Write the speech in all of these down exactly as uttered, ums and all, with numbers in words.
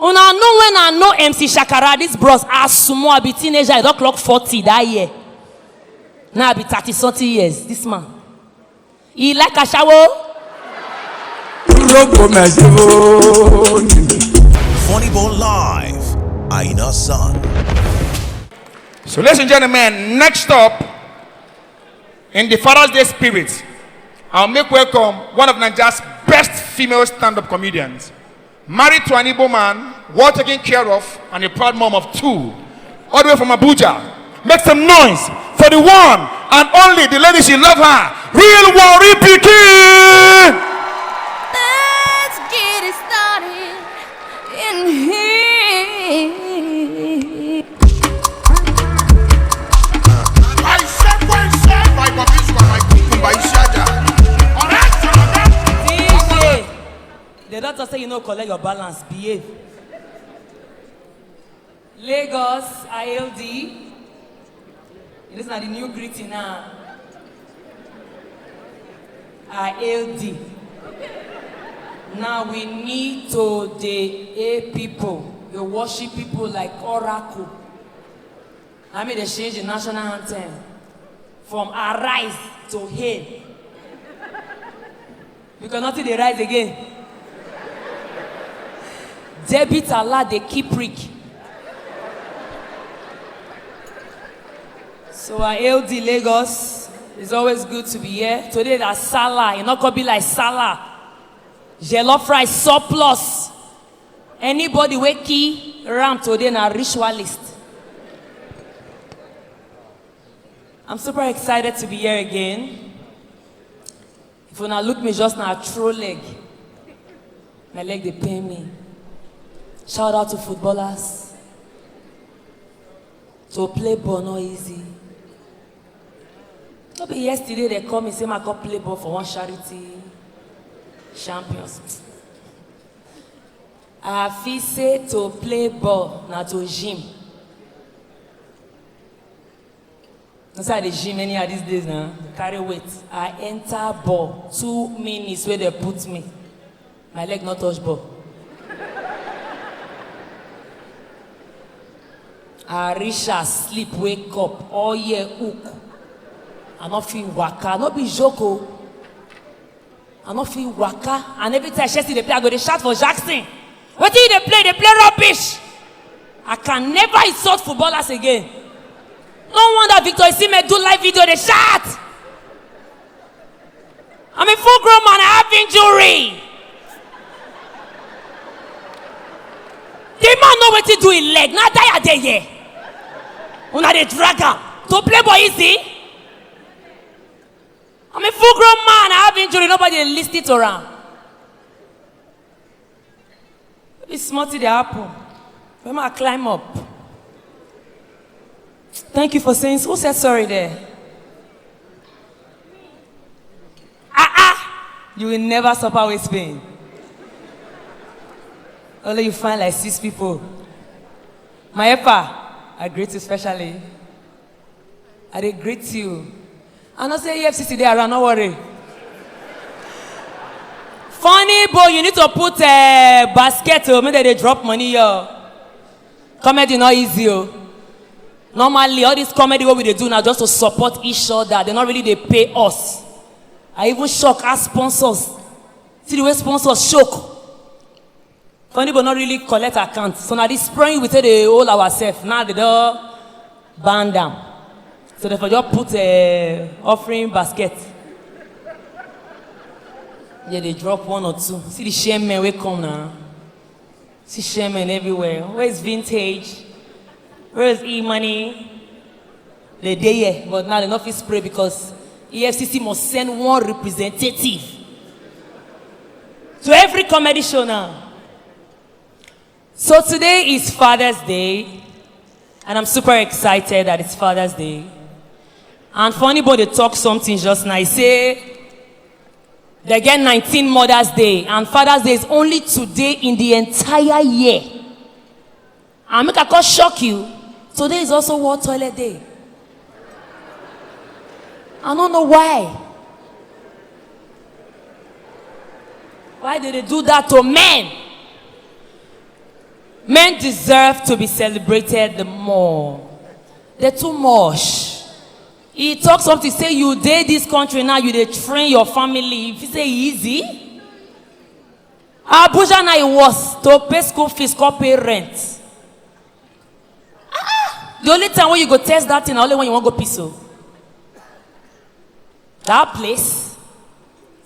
Una know when I know M C Shakara, this bros as small, I be teenager, I don clock forty that year. Now I be thirty something years, this man. He like ashawo. Funny Bone Live, Aina Son. So, ladies and gentlemen, next up, in the Father's Day spirit, I'll make welcome one of Nigeria's best female stand-up comedians, married to an Igbo man, well taken care of, and a proud mom of two, all the way from Abuja. Make some noise for the one and only, the lady she love her, real Warri Pikin. Let's get it started in here. I said, when said by Babisco, my people, by Shada. All right, They don't say you no collect your balance, behave. Lagos, I L D. This na the new greeting now. I L D. Now we need to dey aid people, dey worship people like oracle. Na me dey change the national anthem from Arise to Hail. Because nothing dey rise again. Debit alert dey keep prick. So I L D Lagos, it's always good to be here. Today na Salah, e no go be like Salah. Jollof rice surplus. Anybody wey kill ram today na ritualist. I'm super excited to be here again. If una look me just now, throw leg. My leg dey pain me. Shout out to footballers. To play ball no easy. No be yesterday they call me say my come play ball for one charity champions. I fit say to play ball na to gym. Inside the gym anyhow these days now, carry weight. I enter ball, two minutes wey they put me, my leg no touch ball. I reach as sleep, wake up, all year hook. I no fit waka, no be joke o. I no fit waka, and every time Chelsea dey play, I go dey shout for Jackson. Wetin you dey play? Dey play rubbish. I can never insult footballers again. No wonder Victor Osimhen do live video dey shout. I'm a full grown man, I have injury. The man know wetin do him leg, na die I dey here. Una dey drag am. To play ball easy? I'm a full grown man, I have injury, nobody dey listen to am. This small thing dey happen. When I climb up. Thank you for saying, who said sorry there? Ah ah! You will never suffer waist pain. Only you find like six people. My helper, I greet you specially. I dey greet you. I know say E F C C dey around, no worry. Funny boy, you need to put uh, basket o, make dem dey drop money here. Comedy no easy o. Normally, all this comedy wey we dey do na just to support each other. They no really dey pay us. I even shock as sponsors. See the way sponsors choke. Funny boy no really collect account. So na this spraying we take dey hold ourselves. Now they don ban am. So they for just put uh, offering basket. Yeah, they drop one or two. See the shame men wey come now. See shame men everywhere. Where is Vintage? Where is E-Money? They dey here, but now they no fit spray because E F C C must send one representative to every comedy show now. So today is Father's Day, and I'm super excited that it's Father's Day. And Funny Boy dey talk something just now. He say they get nineteen Mother's Day, and Father's Day is only today in the entire year. And make I come shock you, today is also World Toilet Day. I don't know why. Why did they do that to men? Men deserve to be celebrated the more. They're too much. He talk something, say you dey this country now, you dey train your family. If you say easy, Abuja now it was to pay school fees, come pay rent. Ah, the only time when you go test that thing, na only when you wan go piss o. That place.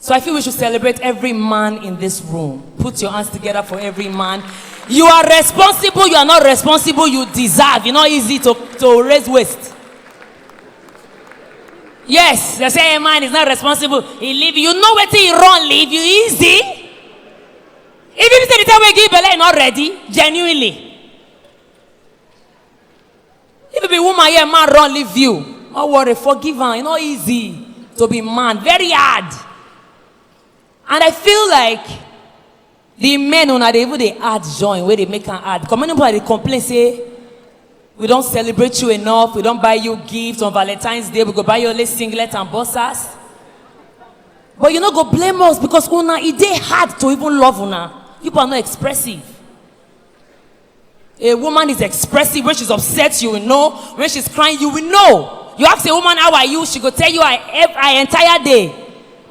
So I feel we should celebrate every man in this room. Put your hands together for every man. You are responsible, you are not responsible, you deserve. It's not easy to, to raise waste. Yes, they say a man is not responsible. He leave you. You know wetin he run leave you easy. Even if you say the time wey give belle, not ready, genuinely. If you be woman here, man run leave you. No worry, forgive am. It's not easy to be man. Very hard. And I feel like the men una dey even dey add join, wey dey make am hard. Because many people dey complain say, "We don celebrate you enough, we don buy you gifts on Valentine's Day, we go buy you only singlet and boxers." But you no go blame us because una, e dey hard to even love una. People are not expressive. A woman is expressive. When she's upset, you will know. When she's crying, you will know. You ask a woman, "How are you?" She go tell you, "I, ev- I entire day."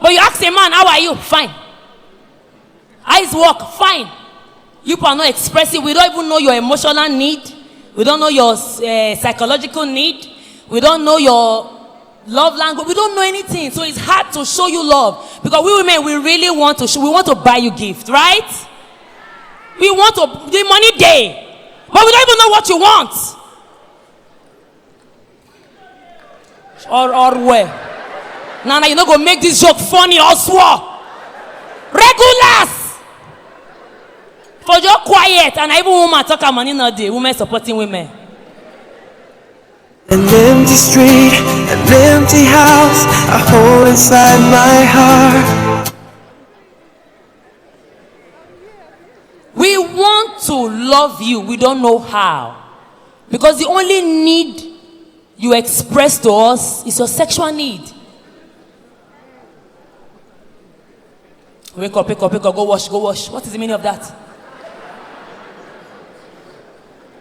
But you ask a man, "How are you?" "Fine." "How is work?" "Fine." You people are not expressive. We don't even know your emotional need. We don't know your uh, psychological need. We don't know your love language. We don't know anything. So it's hard to show you love. Because we women, we really want to show, we want to buy you gift, right? We want to, the money dey, but we don't even know what you want. Or, or where? Now, now you no go make this joke funny or swore. Regulars! For your quiet, and even woman talk her money not dey. Women supporting women. An empty street, an empty house, a hole inside my heart. We want to love you, we don't know how. Because the only need you express to us is your sexual need. Wake up, wake up, wake up, go wash, go wash. What is the meaning of that?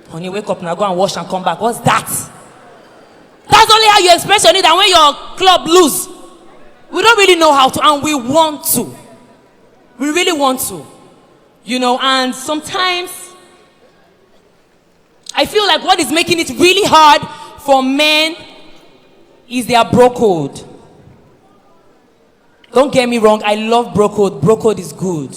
Honey, wake up now, go and wash and come back. What's that? That's only how you express your need. And when your club lose, we don't really know how to, and we want to. We really want to. You know, and sometimes I feel like what is making it really hard for men is their bro code. Don't get me wrong, I love bro code. Bro code is good.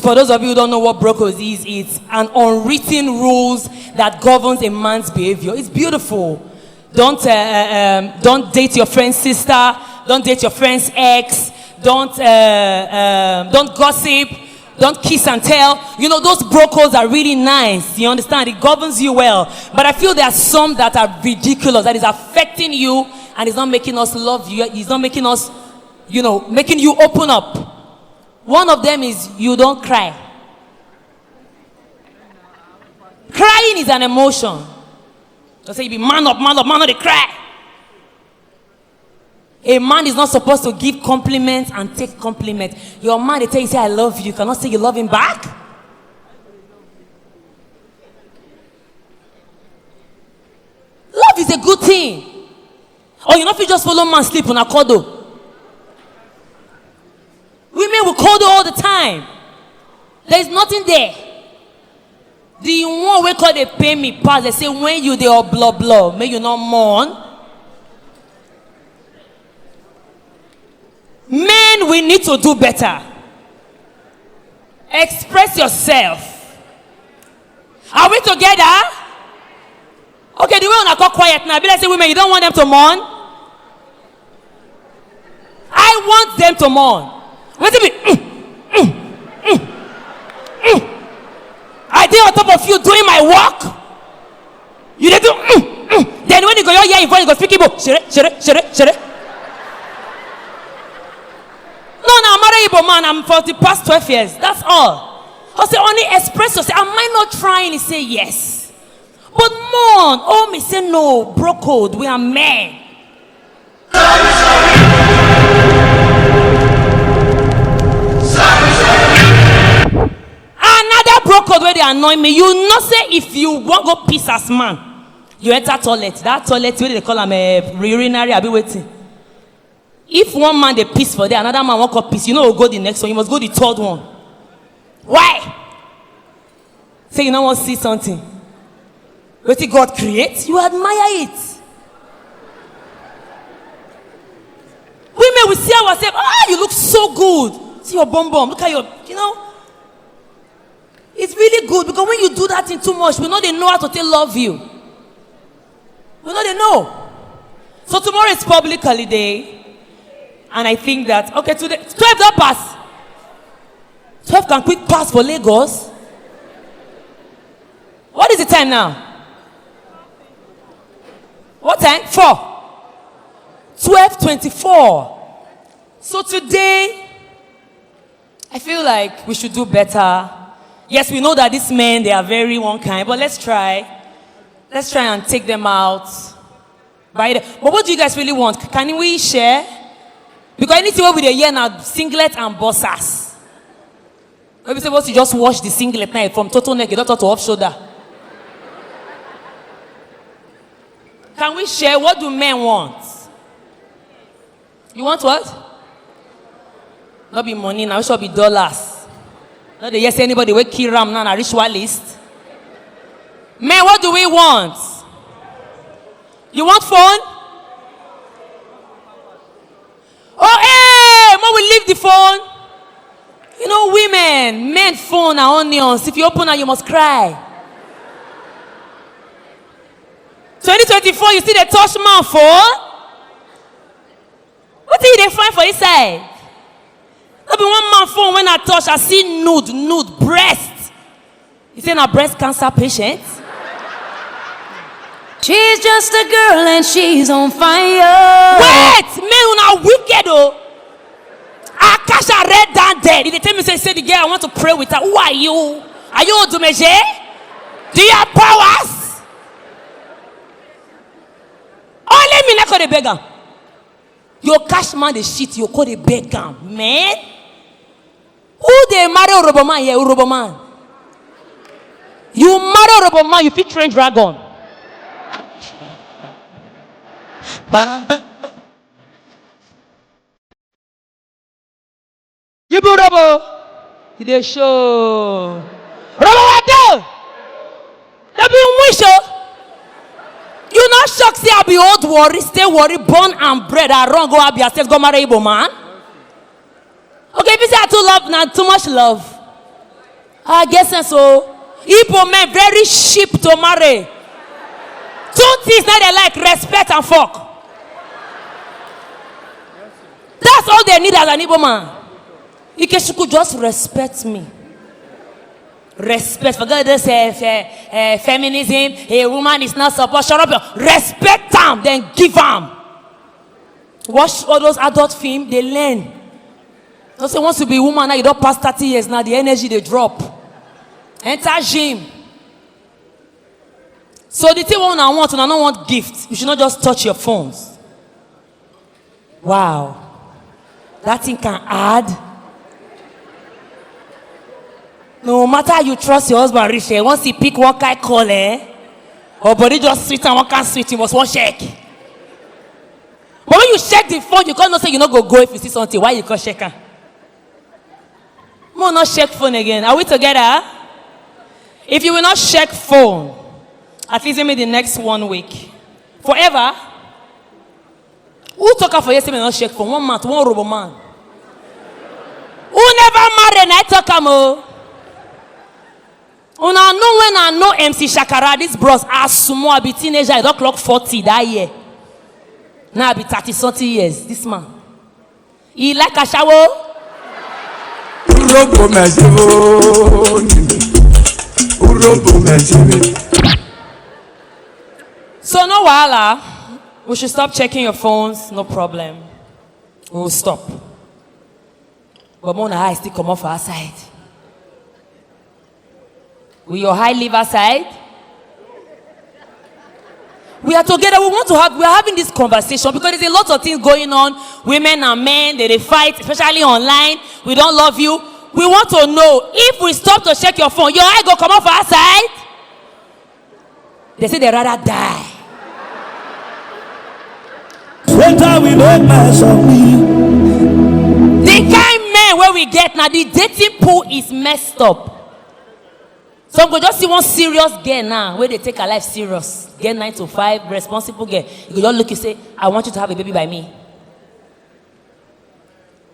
For those of you who don't know what bro code is, it's an unwritten rules that governs a man's behavior. It's beautiful. Don't uh, uh, um, don't date your friend's sister. Don't date your friend's ex. Don't uh, um, don't gossip. Don't kiss and tell. You know, those bro codes are really nice. You understand? It governs you well. But I feel there are some that are ridiculous, that is affecting you and it's not making us love you. It's not making us, you know, making you open up. One of them is you don't cry. Crying is an emotion. Just say you be man up, man up, man no dey cry. A man is not supposed to give compliments and take compliments. Your man dey tell you say, "I love you." You cannot say you love him back. Love is a good thing. Or you no fit just follow man sleep una cuddle. Women will cuddle all the time. There is nothing there. The one wey come dey pain me pass, they say when you dey oblo blo, make you no mourn. Men, we need to do better. Express yourself. Are we together? Okay, the way una come quiet now, be like say women, you don't want them to mourn. I want them to mourn. Wetin be? Mm, mm, mm, mm. I dey on top of you doing my work. You dey do. Mm, mm. Then when you go, your ear, you go speak Igbo. Shere, shere, shere, shere. No, no, I'm married Igbo man. I'm for the past twelve years. That's all. I say only express yourself. Am I not trying? He say yes. But mourn, oh me say no, bro code, we are men. And now That bro code wey dey annoy me, you know say if you wan go piss as man, you enter toilet. That toilet wey dey call am, eh, urinary, abi wetin? If one man dey piss for there, another man wan come piss, you no go go the next one, you must go the third one. Why? Say you no wan see something. Wetin God create, you admire it. Women, we see ourselves, "Ah, you look so good. See your bum bum. Look at your, you know." It's really good, because when you do that thing too much, we no dey know how to take love you. We no dey know. So tomorrow is public holiday, and I think that, okay, today, twelve don pass. Twelve can quick pass for Lagos. What is the time now? What time? Four. Twelve twenty-four. So today, I feel like we should do better. Yes, we know that these men, they are very one kind, but let's try. Let's try and take them out. By the, but what do you guys really want? Can we share? Because anything wey we dey hear na singlet and boxers. Maybe suppose to just wash the singlet now from total neck, you don turn to off shoulder. Can we share? What do men want? You want what? No be money now, it should be dollars. No dey hear say anybody wey kill am now na ritualist. Men, what do we want? You want phone? Oh, hey, mo will leave the phone. You know, women, men phone are onions. If you open am, you must cry. Twenty twenty-four, you still dey touch man phone? Wetin you dey find for inside? No be one man phone when I touch, I see nude, nude, breast. You say na breast cancer patient? She's just a girl and she's on fire. Wait, men, una wicked o. Akasha red down dead. If they tell me say, say the girl, I want to pray with her. Who are you? Are you Odumeje? Do you have powers? Only me na go dey beg am. You catch man dey shit, you go dey beg am, man. Who dey marry Urhobo man here? Urhobo man. You marry Urhobo man, you fit train dragon. You be Urhobo. You dey show. Urhobo wa dey. Dem be wish o. You no shock say I be old Warri, stay Warri, born and bred. I run go Abia State, go marry Igbo man. Okay, if you say I too love, na too much love. I get sense o. Igbo men very cheap to marry. Two things na they like, respect and fuck. That's all they need as an Igbo man. Ikechukwu, just respect me. Respect. Forget this, eh, fe-, eh, feminism. A woman is not supposed. Shut up. Your, respect am, then give am. Watch all those adult film, they learn. Don't say once you be woman now, you don pass thirty years now, the energy dey drop. Enter gym. So the thing wey una want, una no want gift. You should not just touch your phones. Wow. That thing can add. No matter how you trust your husband reach, eh, once he pick one kind call, eh, or body just sweet and one kind sweet, you must wan check. But when you check the phone, you can't know say you no go go if you see something. Why you can't check am? Mo no check phone again. Are we together? If you will not check phone, at least give me the next one week. Forever? Who talk am for yesterday not check phone? One month, one Urhobo man. Who never marry, na talk am o. Una know when I know M C Shakara, this bros, as small, I be teenager, I don clock forty that year. Now I be thirty something years, this man. He like ashawo. Urhobo mejibo, Urhobo mejibo. So no wahala, we should stop checking your phones, no problem. We will stop. But make una eye still comot for outside. Will your eye leave outside? We are together. We want to have, we are having this conversation because there's a lot of things going on. Women and men, they, they fight, especially online. We don't love you. We want to know, if we stop to check your phone, your eye go comot for outside. They say they rather die. Later we make mess of me. The kind men wey we get now, the dating pool is messed up. Some go just see one serious girl now, wey dey take her life serious. Get nine to five, responsible girl. You go just look, you say, "I want you to have a baby by me."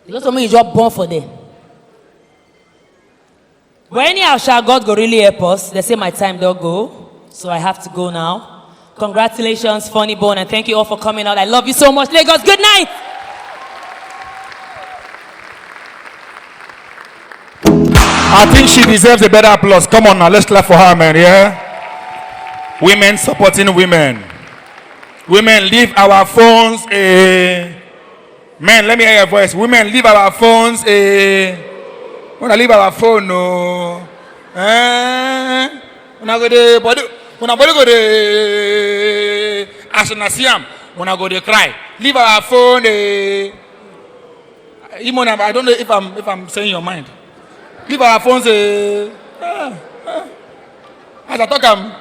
You know, something you just born for them. But anyhow, shall God go really help us? They say my time don't go, so I have to go now. Congratulations, Funny Bone, and thank you all for coming out. I love you so much, Lagos. Good night. I think she deserves a better applause. Come on now, let's clap for her, man. Yeah, women supporting women. Women, leave our phones. Eh. Men, let me hear your voice. Women, leave our phones. Eh. Wanna leave our phone, no. Eh. Una go dey body. Una body go dey. As una see am, una go dey cry. Leave our phone. Eh. Imona, I don't know if I'm if I'm saying your mind. Leave our phones. Eh. Ah, ah. As I talk am,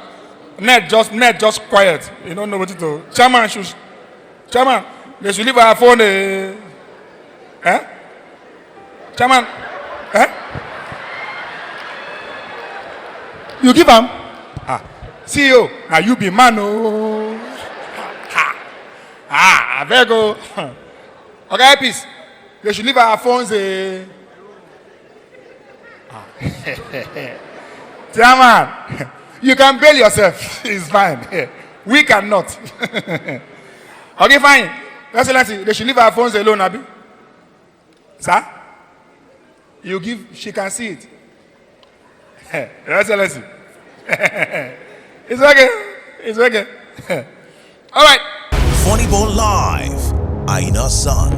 net just net just quiet. You don't know what to do. Chairman should, chairman, they should leave our phone. Eh? Eh? Chairman, eh? You give am? Ah, C E O, now you be man, oh. Ha. Ah, I beg, oh. Okay, peace. They should leave our phones. Eh? Ah. Chairman, you can bail yourself. It's fine. We cannot. Okay, fine. Excellency, they should leave our phones alone, Abi. Sir? You give, she can see it. Your Excellency. It's okay. It's okay. All right. Funny Bone Live, Aina Son.